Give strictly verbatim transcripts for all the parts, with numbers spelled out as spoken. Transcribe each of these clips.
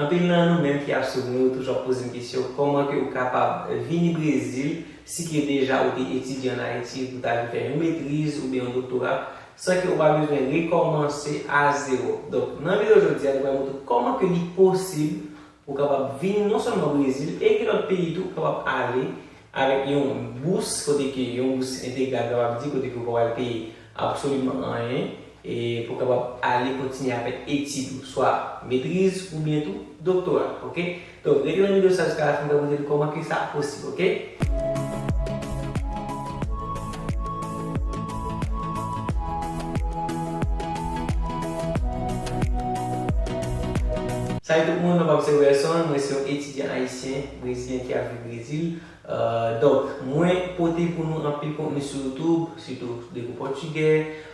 Anpil nan nou menm ki ap swiv nou, yo toujou ap poze m kesyon, kòman ke ou kapab vini Brezil, si ke deja ou te etidye ann Ayiti, pou ta vin fè yon metriz oubyen yon doktora, san ke ou pa bezwen rekòmanse a zewo. Donk, nan videyo jodi a, nou pral montre kòman ke li posib pou w kapab vini non sèlman Brezil, e gen lòt peyi tou, ou kapab ale avèk yon bous, kote ke yon bous entegral, kapab di, kote ke ou pa pral peye absoliman anyen, e pou w kapab ale kontinye avèk etid ou, swa metriz oubyen tou doktora, oke? Donk, rete nan videyo sa jiska lafen, m pral montre nou kòman ke sa posib, oke? Salut tout moun, non pa m se Werson, mwen se yon etidyan ayisyen brezilyen ki ap viv Brezil. Euh, donk, mwen pote pou nou anpil kontni sou YouTube, sitou de kou pòtigè,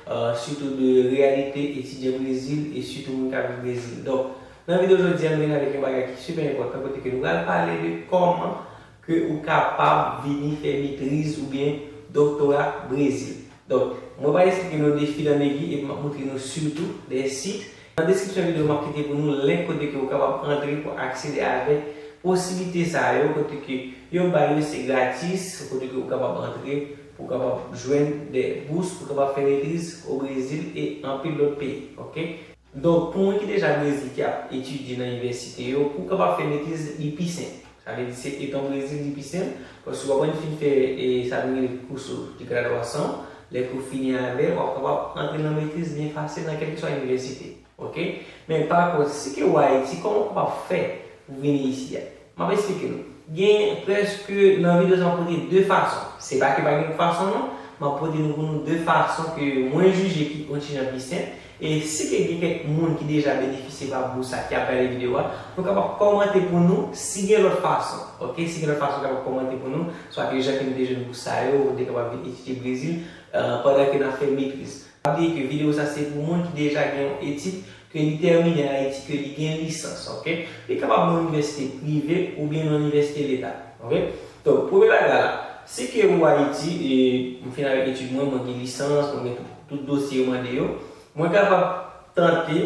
euh, sitou de reyalite etidyan Brezil e sitou moun k ap viv Brezil. Donk, nan videyo jodi a, nou vin avèk yon bagay ki sipè enpòtan, kote ke nou pral pale de kòman ke ou kapab vini fè metriz oubyen doktora Brezil. Donk, mwen pral esplike nou de fil an egui epi m ap montre nou sitou de sit. Nan deskripsyon videyo, m ap kite pou nou link kote ke ou kapab antre pou aksede avèk posiblite sa yo, kote ke yo ba yo se gratis, kote ke ou kapab antre pou w kapab jwenn de bous, pou w kapab fè metriz o Brezil e anpil lòt peyi, oke? Donk, pou moun ki deja Brezil, ki ap etidye nan inivèsite yo, pou w kapab fè metriz, li pi senp. Sa vle di, se etan Brezil, li pi senp, paske w ap fin fè, e, sa nou rele curso de graduação, lè ke w fini avè l, w ap kapab antre nan metriz byen fasil nan kèlkeswa inivèsite. Oke? Men, pa kont, si ke w Ayiti, kòman w kapab fè pou vini isi a? M ap esplike nou. Gen prèske, nan videyo sa, m ap pote de fason. Se pa ke pa gen fason, non. M ap pote nou pou nou de fason ke mwen jije ki yon ti jan pi senp. E si ke gen kèk moun ki deja benefisye pa bous sa ki ap gade videyo a, nou kapab kòmante pou nou si gen lòt fason. Oke? Si gen lòt fason, kapab kòmante pou nou. Swa ke jan ke nou te jwenn bous sa yo, ou te kapab vin etidye Brezil, euh, pandan ke n ap fè metriz. Pa bliye ke videyo sa se pou moun ki deja gen yon etid, ke li tèmine Ayiti, ke li gen lisans, oke? Li kapab nan yon inivèsite prive oubyen nan yon inivèsite leta, oke? Donk, premye bagay la, si ke ou Ayiti, e m fin avèk etid mwen, mwen gen lisans, mwen gen tout, tout dosye yo mande yo, mwen kapab tante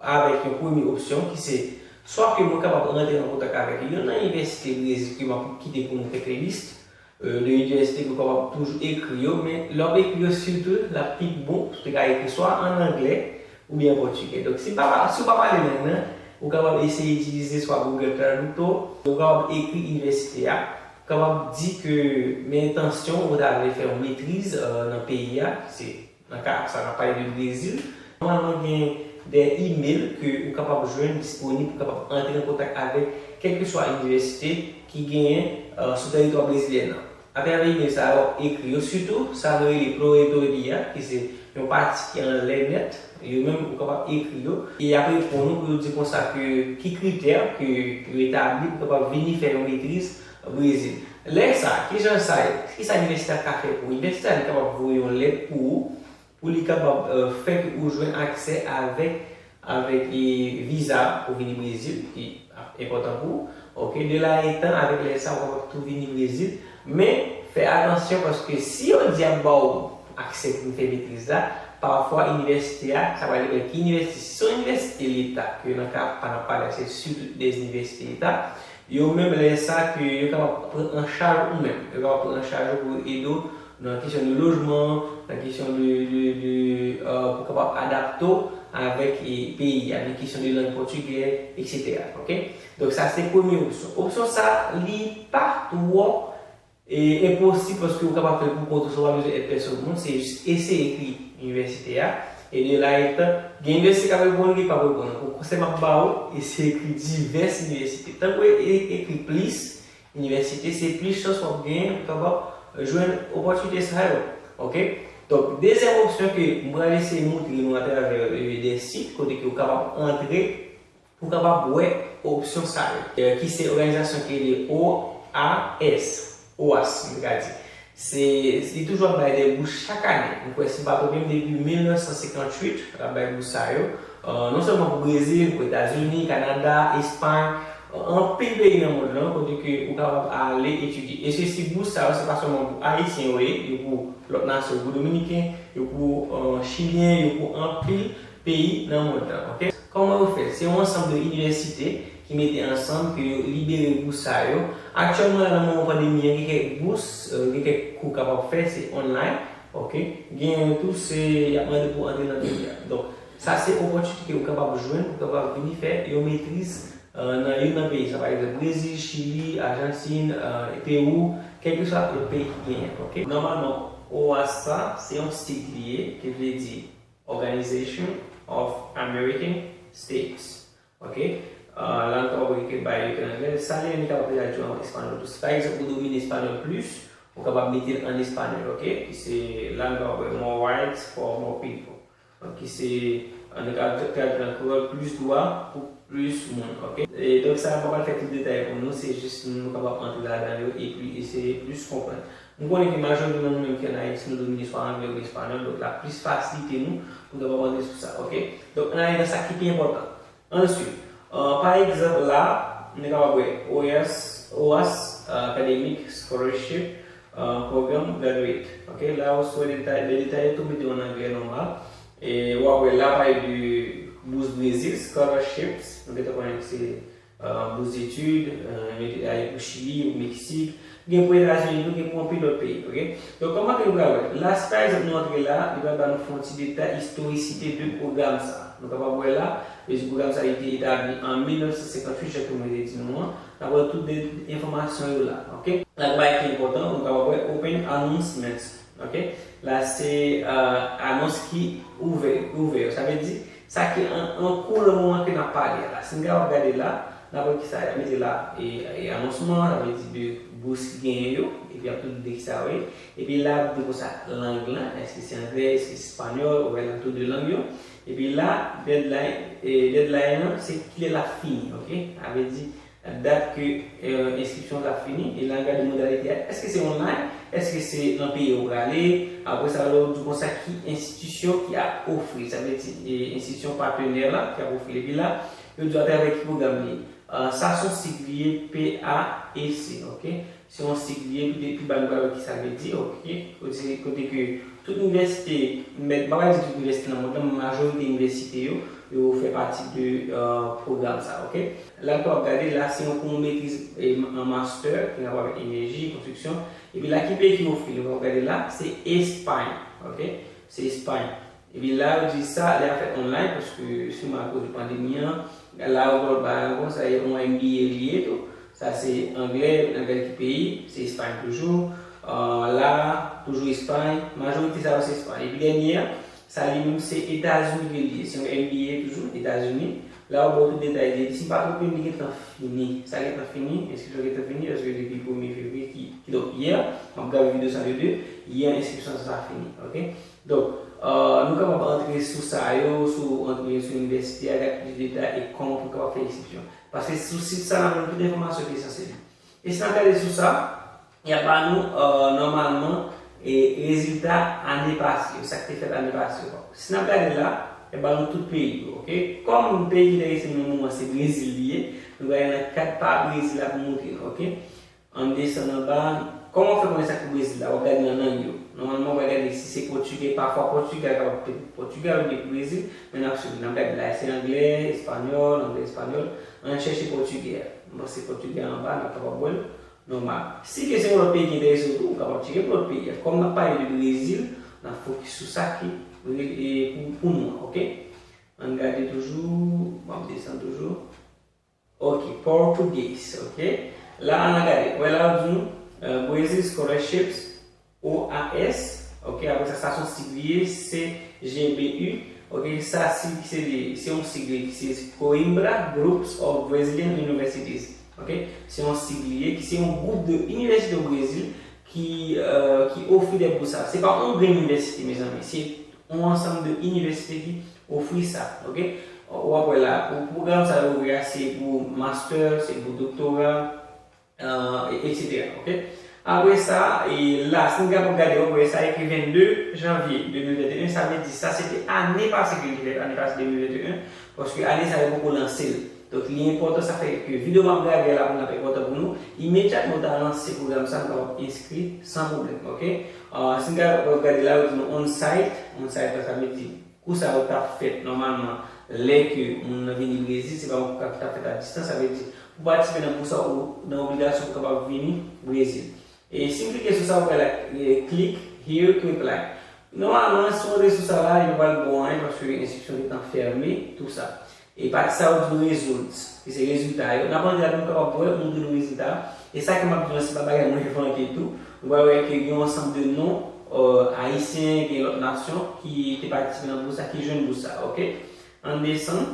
avèk yon premye opsyon ki se, swa ke mwen kapab rantre an kontak avèk youn nan inivèsite Brezil ke m ap kite pou nou kèk lis, euh, de inivèsite ke w kapab toujou ekri yo, men lè w ap ekri yo, sitou, l ap pi bon si w te ka ekri swa an anglè oubyen an pòtigè. Donk, si w pa, si w pa pale lang nan, ou kapab eseye itilize swa Google Tradutor, ou kapab ekri inivèsite a, ou kapab di ke men entansyon ou ta vle fè yon metriz, euh, nan peyi a, se nan ka sa n ap pale de Brezil, nòmalman gen de imèl ke ou kapab jwenn disponib pou kapab antre an kontak avèk kèlkeswa inivèsite ki genyen, euh, sou tèritwa brezilyen nan. Atravè imèl sa yo, w ap ekri yo, sitou sa nou rele Pro Reitoria, ki se yon pati ki anlè nèt, yo menm ou kapab ekri yo, e y ap reponn ou pou yo di konsa ke ki kritè ke yo etabli pou kapab vini fè yon metriz Brezil. Lè sa, ki jan sa ye? Ki sa inivèsite a ka fè pou ou? Inivèsite a li kapab voye yon lèt pou ou, pou li kapab, euh, fè ke ou jwenn aksè avèk, avèk, e, viza pou vini Brezil, ki enpòtan pou ou. Oke, de la etan, avèk lè sa, ou kapab tou vini Brezil. Men, fè atansyon, paske si yo di y ap ba w aksè pou vin fè metriz la, pafwa inivèsite a, sa pral depann ki inivèsite. Si se yon inivèsite leta, ke nan ka pa n ap pale a, se sitou de inivèsite leta, yo menm lè sa ke yo kapab pran an chaj ou menm. Yo kapab pran an chaj ou pou ede w nan kesyon de lojman, nan kesyon de, de, de, euh, pou kapab adapte w avèk, e, peyi a, nan kesyon de lang pòtigè, etsetera. Oke? Donk, sa se premye opsyon. Opsyon sa, li pa twò, e, enposib paske ou kapab fè l pou kont ou san w pa bezwen èd pèsonn moun, se jis eseye ekri inivèsite a. E de la etan, gen inivèsite k ap reponn, gen k p ap reponn. Donk, konsèy m ap ba ou, eseye ekri divès inivèsite. Tankou e, e, ekri plis, inivèsite, se plis chans w ap genyen pou kapab jwenn opòtinite sa yo. Oke? Donk, dezyèm opsyon ke m pral eseye montre nou atravè, e, de sit kote ke w kapab antre pou w kapab wè opsyon sa yo, e, ki se òganizasyon ki rele O A S, oas, m te ka di. Se, li toujou ap bay de bous chak ane. M kwè, si m pa twonpe m, depi mil nèf san senkantuit, l ap bay bous sa yo. Euh, non sèlman pou Brezil, pou Etazini, Kanada, Espay, euh, anpil peyi nan mond lan, kote ke ou kapab ale etidye. E se si bous sa yo, se pa sèlman pou Ayisyen yo ye, yo pou lòt nasyon, yo pou Dominiken, yo pou, euh, Chilyen, yo pou anpil peyi nan mond lan, oke? Kòman yo fè? Se yon ansanm de inivèsite ki mete ansanm, ke yo libere bous sa yo. Aktyèlman, la, nan moman pandemi an, gen kèk bous, euh, gen kèk kou kapab fè, se online, ok? Gen tou, se y ap mande pou antre nan peyi a. Donk, sa se opòtinite ke ou kapab jwenn, ou kapab vini fè yon metriz, euh, nan youn nan peyi sa. Pa egzanp, Brezil, Chili, Ajantin, euh, Pewou, kèlkeswa lòt peyi ki genyen, ok? Nòmalman, OAS sa, se yon sig li ye, ki vle di Organization of American States. Ok? Euh, la, nou kapab wè ke bay yo te an anglè. Sa li menm li kapab tradui an espanyòl tou. Si pa egzanp, ou domine espanyòl plis, ou kapab mete l an espanyòl, ok? Ki se, la, nou kapab wè more rights for more people. Donk, ki se, euh, nou kapab tradui an kreyòl, plis dwa pou plis moun, ok? E donk, sa, m pa pral fè tout detay pou nou, se jis nou kapab antre ladan yo epi eseye plis konprann. M konnen ke majorite nan nou menm ki ann Ayiti, nou domine swa anglè oubyen espanyòl, donk l ap plis fasilite nou pou nou kapab antre sou sa, ok? Donk, ann ale nan sa ki pi enpòtan. Answit, euh, pa egzanp la, nou kapab wè OAS, OAS, euh, Academic Scholarship, euh, Program Graduate. Ok, la ou sou detay, de detay yo tou mete yo an anglè nòmal. E w ap wè la pale de bous Brezil, scholarships, nou gentan konnen se euh, bous etid, euh, yo te ale pou Chili, pou Meksik, gen pou Etazini tou, gen pou anpil lòt peyi, ok? Donk, kòman ke nou pral wè? La, si pa egzanp nou antre la, li pral ba nou fè yon ti detay istorisite de pwogram sa. Nou kapab wè la, yo di pwogram sa li te etabli an mil nèf san senkantuit, jan ke mwen te di nou an. N ap wè tout de enfòmasyon yo la, ok? La, bagay ki enpòtan, nou kapab wè open announcements, ok? La, se, euh, anons ki ouvè, ouvè. Sa vle di, sa ki an, an kou nan moman ke n ap pale a la. Si n kapab gade la, n ap wè kisa y ap mete la, e, e anonsman, sa vle di de bous ki genyen yo, epi y ap tou di de kisa yo ye. Epi la, y ap di konsa lang lan, èske se anglè, èske se espanyòl, ou wè nan tou de lang yo. Epi la, deadline, e, deadline lan, se kilè l ap fini, ok? Sa vle di, dat ke, euh, enskripsyon sa fini, e la n gade modalite a. Èske se online? Èske se nan peyi ou prale? Apre sa, lè yo di konsa ki enstitisyon ki ap ofri, sa vle di, e, enstitisyon patenè la ki ap ofri. Epi la, yo di atravè ki pwogram li ye. Euh, sa se yon sig li ye, P A E C, ok? Se yon sig li ye, pi, pi ba nou pral wè kisa l vle di, ok? Kote, kote ke tout inivèsite, m pa pral di tout inivèsite nan mond lan, men majorite inivèsite yo, yo fè pati de, euh, pwogram sa, ok? La, nou kapab gade, la, se yon pou yon metriz, e, an master, ki gen rapò avèk enèji, konstriksyon. Epi la, ki peyi ki ofri l? Nou kapab gade la, se Espay, ok? Se Espay. Epi la, yo di sa, li ap fèt online, paske siman akoz de pandemi an, la, yo pral ba yo konsa, e yon M B A li ye tou. Sa se anglè, anglè ki peyi, se Espay toujou. Euh, la, toujou Espay, majorite sa yo se Espay. Epi dènye a, sa li menm se Etazini ke li ye. Se yon M B A toujou, Etazini. La, yo ba w tout detay li. Si m pa twonpe m, li gentan fini. Sa gentan fini, enskripsyon gentan fini, paske depi premye fevriye, ki, ki donk yè, m ap grabe videyo sa le de, yè enskripsyon sa fini, ok? Donk, euh, nou kapab antre sou sa yo, sou antre sou inivèsite a, gade plis detay e kòman pou n kapab fè enskripsyon. Paske sou sit sa, n ap jwenn tout enfòmasyon ki esansyèl yo. E si n ap gade sou sa, y ap ba nou, euh, nòmalman, e rezilta ane pase yo, sa k te fèt ane pase yo. Si n ap gade la, y ap ba nou tout peyi yo, ok? Kòm peyi ki enterese nou nan moman se Brezil li ye, nou pral nan kat pa Brezil la pou montre nou, ok? Ann desann anba, kòman w fè konnen sa k pou Brezil la? W ap gade nan lang yo. Nòmalman, w pral gade si se pòtigè, pafwa pòtigè a kapab te pou Pòtigal oubyen pou Brezil, men n ap swiv. N ap gade la, se anglè, espanyòl, anglè, espanyòl. Ann chèche pòtigè a. M panse pòtigè a anba, n ap kapab wè l nòmal. Si ke se yon lòt peyi ki enterese w tou, ou kapab tcheke pou lòt peyi a. Kòm n ap pale de Brezil, n ap fokis sou sa ki, e, pou, pou nou an, ok? Ann gade toujou, m ap desann toujou. Ok, Portuguese, ok. La, ann gade. Wè la, yo di nou, euh, Brazil Scholarships, O A S, ok. Apre sa, sa se yon sig li ye, C G B U, ok. Sa, sig, se li, se yon sig li, se Coimbra Groups of Brazilian Universities, ok. Se yon sig li ye, ki se yon gwoup de inivèsite o Brezil ki, euh, ki ofri de bous sa. Se pa yon grenn inivèsite, mezanmi. Se yon ansanm de inivèsite ki ofri sa, ok? W ap wè la, pou pwogram sa yo ouvri a, se pou master, se pou doktora, euh, e, etsetera, ok? Apre sa, e la, si n kapab gade, w ap wè sa ekri vennde janvye de mil venteyen, sa vle di sa se te ane pase ke li te fèt, ane pase de mil venteyen, paske ane sa yo poko lanse l. Donk, li enpòtan, sa fè ke videyo m ap grabe la pou n ap enpòtan pou nou. Imedyatman w ta lanse pwogram sa, nou kapab enskri san pwoblèm, ok? Euh, si n kapab gade la, yo di nou on site, on site la, sa vle di kou sa yo t ap fèt nòmalman Lè ke moun nan vini Brezil, se pa yon kontra ki ta fèt a distans, sa vle di, pou patisipe nan bourse sa, ou nan obligasyon pou kapab vini Brezil. E si m klike sou sa, ou wè la, e, click here to apply. Nòmalman, si w antre sou sa la, li pa pral bon anyen, paske enstriksyon yo gentan fèmen, tou sa. E pati sa yo di results, ki se rezilta yo. N ap antre la, nou kapab wè, montre nou rezilta. E sa ke m ap di nou, se pa bagay mwen envante tou. Nou va wè ke gen yon ansanm de non, e, ayisyen, gen lòt nasyon ki te patisipe nan bourse sa, ki jwenn bourse sa, oke? Ann desann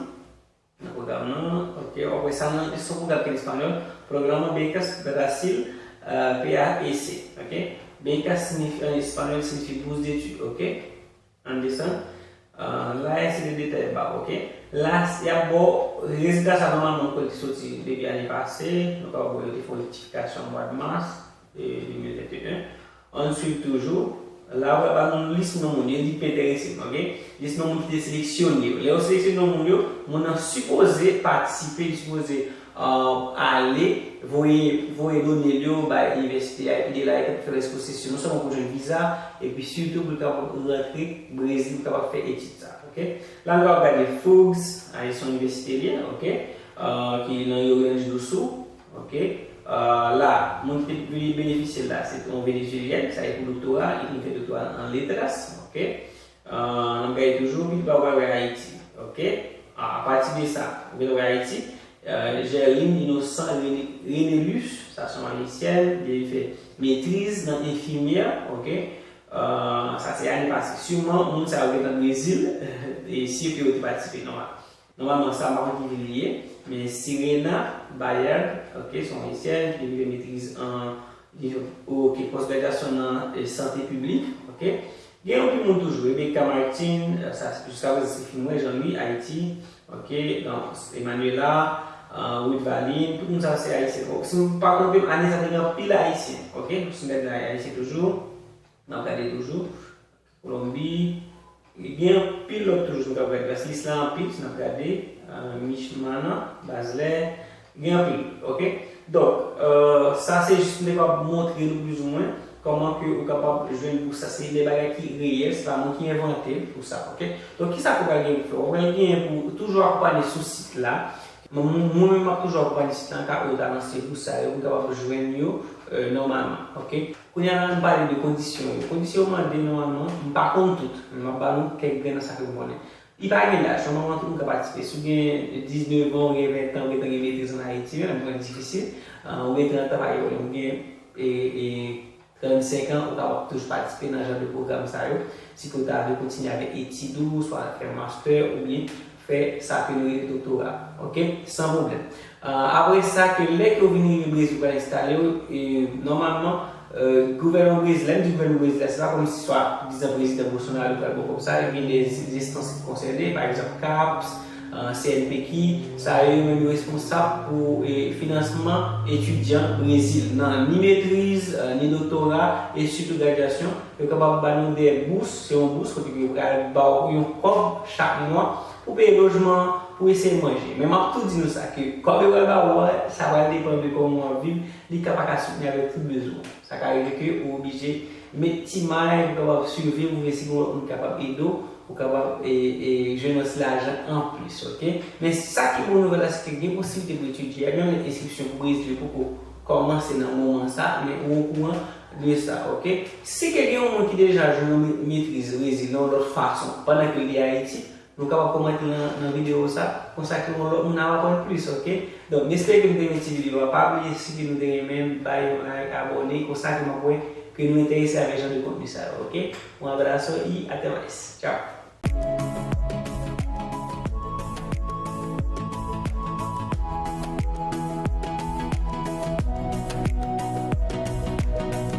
nan pwogram nan, oke? W ap wè sa nan, se yon pwogram ki an espanyòl, Programa Becas Brasil, e, P A E C, oke? Becas siyifi, an espanyòl, siyifi bourse d'études, oke? Ann desann. E, la, se de detay ba, oke? La, y ap ba w rezilta sa nòmalman, nou konn ki soti depi ane pase, nou kapab wè yo te fè yon rektifikasyon mwa mas, e, de mil venteyen. Ann swiv toujou. La, w ap ba nou lis non moun yo, li pa enterese m, oke? Lis non moun ki te seleksyone yo. Lè yo seleksyone non moun yo, moun nan sipoze patisipe, li sipoze, e, ale, voye, voye done l yo bay inivèsite a, epi de la, yo fè resposesyon, non sèlman pou jwenn viza, epi sitou pou l kapab rantre Brezil, pou l kapab fè etid sa, oke? La, nou kapab gade Fugs, a, se yon inivèsite li ye, oke? E, ki nan Rio Grande do Sul, oke? E, la, moun ki te be-, benefisye l la, se yon Venezuelyèn, sa e pou doktora, li vin fè doktora an letras, oke? E, n ap gade toujou, pi ba w wè Ayiti, oke? A, apati de sa, ou gentan wè Ayiti, e, Gerline Innocent René-, Renelus, sa se yon ayisyèn, li fè metriz nan enfimyè, oke? E, sa se ane pase. Siman, moun sa yo gentan Brezil, e si ke yo te patisipe nòmal. Nòmalman, sa m pa konn ki vil li ye, men Sirena Bayard, oke, se yon ayisyèn ki te rive metriz an, oke, pòs gradyasyon nan, e, sante piblik, oke. Gen yon pil moun toujou, Rebecca Martin, e, sa, jiska prezan se fi m, Jean-Louis, Ayiti, oke, donk, Emmanuela, e, Ruth Valin, tout moun sa se ayisyen. Bon, si m pa twonpe m, ane sa te gen anpil ayisyen, oke, si m gade la, ayisyen toujou. N ap gade toujou. Kolonbi. Gen anpil lòt toujou, si n ap gade. Basilis la anpil, si n ap gade. E, Michmana, Bazlè. Gen anpil, oke? Donk, e, sa se jis pou m te kapab montre nou plizoumwen kòman ke ou kapab jwenn bous sa. Se de bagay ki reyèl, se pa mwen ki envante l pou sa, oke? Donk, kisa ke w pral gen pou fè? Ou pral gen pou toujou akonpanye sou sit la. Mwen, mwen, mwen menm, m ap toujou akonpanye sit la, an ka ou ta lanse bous sa yo, pou w kapab jwenn yo, e, nòmalman, oke? Kounye a la, nou pale de kondisyon yo. Kondisyon yo mande, nòmalman, m pa konn tout, men m ap ba nou kèk grenn nan sa ke m konnen. Li pa gen laj, nòmalman, tout moun ka patisipe. Si w gen diznèf an, ou gen ven an, ou gentan gen metriz an Ayiti, menm mwen difisil, e, ou gen trant an, pa gen pwoblèm, ou gen, e, e, trannsenk an, ou kapab toujou patisipe nan jan de pwogram sa yo. Si ke w ta vle kontinye avèk etid ou, swa fè master, oubyen fè sa ke nou rele doktora, oke? San pwoblèm. E, apre sa, ke lè ke w vin rive Brezil, w pral enstale w, e, nòmalman, e, gouvènman Brezil, lè m di gouvènman Brezil la, se pa kòmsi swa dizan prezidan Bolsonaro pral ba w kòb sa, e gen de enstans ki konsène, pa egzanp, CAPS, e, CNPq, sa yo, yo menm yo responsab pou, e, finansman etidyan Brezil, nan ni metriz, e, ni doktora, e sitou gradyasyon. Yo kapab ba nou de bous, se yon bous kote ke yo pral ba w yon kòb chak mwa pou peye lojman, pou eseye manje. Men m ap tou di nou sa, ke kòb yo pral ba ou a, sa pral depann de kòman w ap viv, li ka pa ka soutni avèk tout bezwen w. Sa ka rive ke ou oblije met ti may pou kapab siviv, ou vle si gen yon lòt moun ki kapab ede w, ou kapab, e, e, jwenn yon ti lajan anplis, oke? Men sa ki bon nouvèl la, se ke gen posiblite pou etidye a, menm lè enskripsyon pou Brezil poko kòmanse nan moman sa, men ou okouran de sa, oke? Si ke gen yon moun ki deja jwenn yon me-, metriz Brezil nan yon lòt fason, pandan ke li Ayiti, nou kapab kòmante nan, nan videyo sa, konsa ke yon lòt moun ap aprann plis, oke? Donk, m espere ke nou te renmen ti videyo a. Pa bliye, si ke nou te renmen, bay yon like, abòne, konsa ke m ap wè ke nou enterese avèk jan de kontni sa yo, oke? Un abrazo y hasta más. Tchao.